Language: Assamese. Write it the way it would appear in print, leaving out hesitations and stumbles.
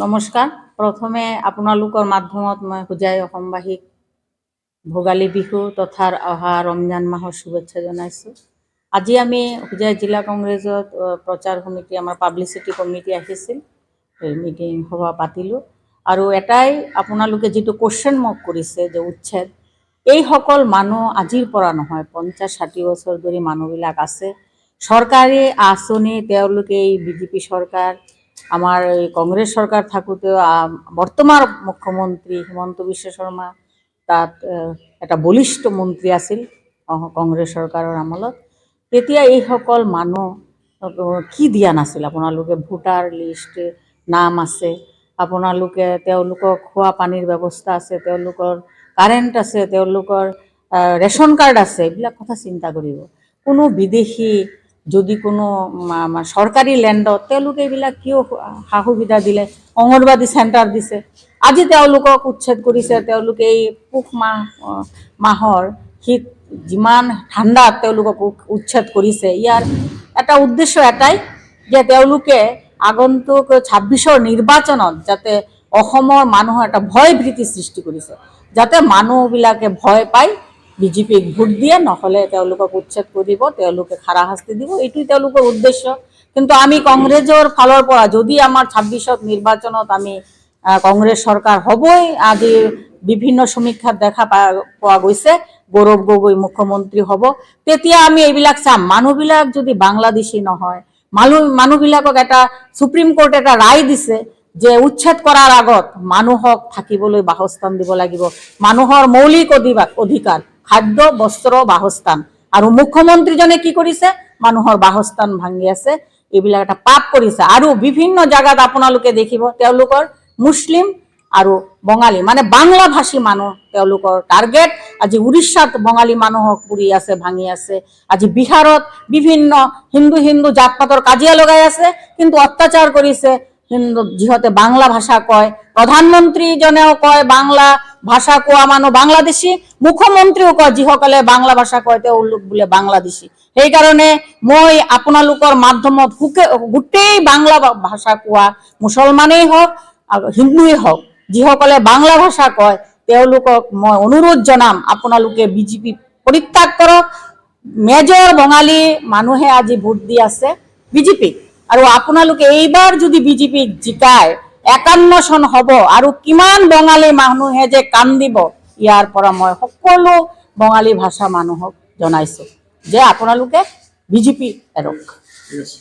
নমস্কাৰ। প্ৰথমে আপোনালোকৰ মাধ্যমত মই হোজাই অসমবাসীক ভোগালী বিহু তথা অহা ৰমজান মাহৰ শুভেচ্ছা জনাইছোঁ। আজি আমি হোজাই জিলা কংগ্ৰেছত প্ৰচাৰ সমিতি, আমাৰ পাব্লিচিটি কমিটি আহিছিল। এই মিটিং সভা পাতিলোঁ আৰু এটাই আপোনালোকে যিটো কুৱেশ্যন মোক কৰিছে যে উচ্ছেদ, এইসকল মানুহ আজিৰ পৰা নহয়, 50-60 বছৰ ধৰি মানুহবিলাক আছে। চৰকাৰী আঁচনি তেওঁলোকে এই বিজেপি চৰকাৰ, আমাৰ এই কংগ্ৰেছ চৰকাৰ থাকোঁতেও বৰ্তমান মুখ্যমন্ত্ৰী হিমন্ত বিশ্ব শৰ্মা তাত এটা বলিষ্ঠ মন্ত্ৰী আছিল কংগ্ৰেছ চৰকাৰৰ আমোলত। তেতিয়া এইসকল মানুহ কি দিয়া নাছিল? আপোনালোকে ভোটাৰ লিষ্ট নাম আছে, আপোনালোকে তেওঁলোকৰ খোৱা পানীৰ ব্যৱস্থা আছে, তেওঁলোকৰ কাৰেণ্ট আছে, তেওঁলোকৰ ৰেচন কাৰ্ড আছে, এইবিলাক কথা চিন্তা কৰিব। কোনো বিদেশী যদি কোনো আমাৰ চৰকাৰী লেণ্ডত তেওঁলোকে এইবিলাক কিয় সা সুবিধা দিলে? অংগনবাদী চেণ্টাৰ দিছে। আজি তেওঁলোকক উচ্ছেদ কৰিছে। তেওঁলোকে এই পুহ মাহ মাহৰ শীত যিমান ঠাণ্ডাত তেওঁলোকক উচ্ছেদ কৰিছে। ইয়াৰ এটা উদ্দেশ্য এটাই যে তেওঁলোকে আগন্তুক 26ৰ নিৰ্বাচনত যাতে অসমৰ মানুহৰ এটা ভয় ভীতি সৃষ্টি কৰিছে, যাতে মানুহবিলাকে ভয় পায়, বিজেপিক ভোট দিয়ে, নহ'লে তেওঁলোকক উচ্ছেদ কৰিব, তেওঁলোকে খাৰা শাস্তি দিব। এইটোৱেই তেওঁলোকৰ উদ্দেশ্য। কিন্তু আমি কংগ্ৰেছৰ ফালৰ পৰা যদি আমাৰ 26ত নিৰ্বাচনত আমি কংগ্ৰেছ চৰকাৰ হ'বই, আজি বিভিন্ন সমীক্ষাত দেখা পোৱা গৈছে, গৌৰৱ গগৈ মুখ্যমন্ত্ৰী হ'ব, তেতিয়া আমি এইবিলাক চাম। মানুহবিলাক যদি বাংলাদেশী নহয়, মানুহবিলাকক এটা সুপ্ৰিম কোৰ্টে এটা ৰায় দিছে যে উচ্ছেদ কৰাৰ আগত মানুহক থাকিবলৈ বাসস্থান দিব লাগিব। মানুহৰ মৌলিক অধিকাৰ খাদ্য, বস্ত্ৰ, বাসস্থান। আৰু মুখ্যমন্ত্ৰীজনে কি কৰিছে? মানুহৰ বাসস্থান ভাঙি আছে। এইবিলাক এটা পাপ কৰিছে। আৰু বিভিন্ন জাগাত আপোনালোকে দেখিব, তেওঁলোকৰ মুছলিম আৰু বঙালী, মানে বাংলা ভাষী মানুহ তেওঁলোকৰ টাৰ্গেট। আজি উৰিষ্যাত বঙালী মানুহক পুৰি আছে, ভাঙি আছে। আজি বিহাৰত বিভিন্ন হিন্দু হিন্দু জাত পাতৰ কাজিয়া লগাই আছে, কিন্তু অত্যাচাৰ কৰিছে হিন্দু যিহঁতে বাংলা ভাষা কয়। প্ৰধানমন্ত্ৰীজনেও কয় বাংলা ভাষা কোৱা মানুহ বাংলাদেশী। মুখ্যমন্ত্ৰীও কয় যিসকলে বাংলা ভাষা কয় তেওঁলোক বোলে বাংলাদেশী। সেইকাৰণে মই আপোনালোকৰ মাধ্যমত সুকে গোটেই বাংলা ভাষা কোৱা মুছলমানেই হওক আৰু হিন্দুৱেই হওক, যিসকলে বাংলা ভাষা কয়, তেওঁলোকক মই অনুৰোধ জনাম, আপোনালোকে বিজেপি পৰিত্যাগ কৰক। মেজৰ বঙালী মানুহে আজি ভোট দি আছে বিজেপিক। আৰু আপোনালোকে এইবাৰ যদি বিজেপিক জিকায়, 51 চন হ'ব আৰু কিমান বঙালী মানুহে যে কান্দিব। ইয়াৰ পৰা মই সকলো বঙালী ভাষা মানুহক জনাইছো যে আপোনালোকে বিজেপি এৰক। ঠিক আছে।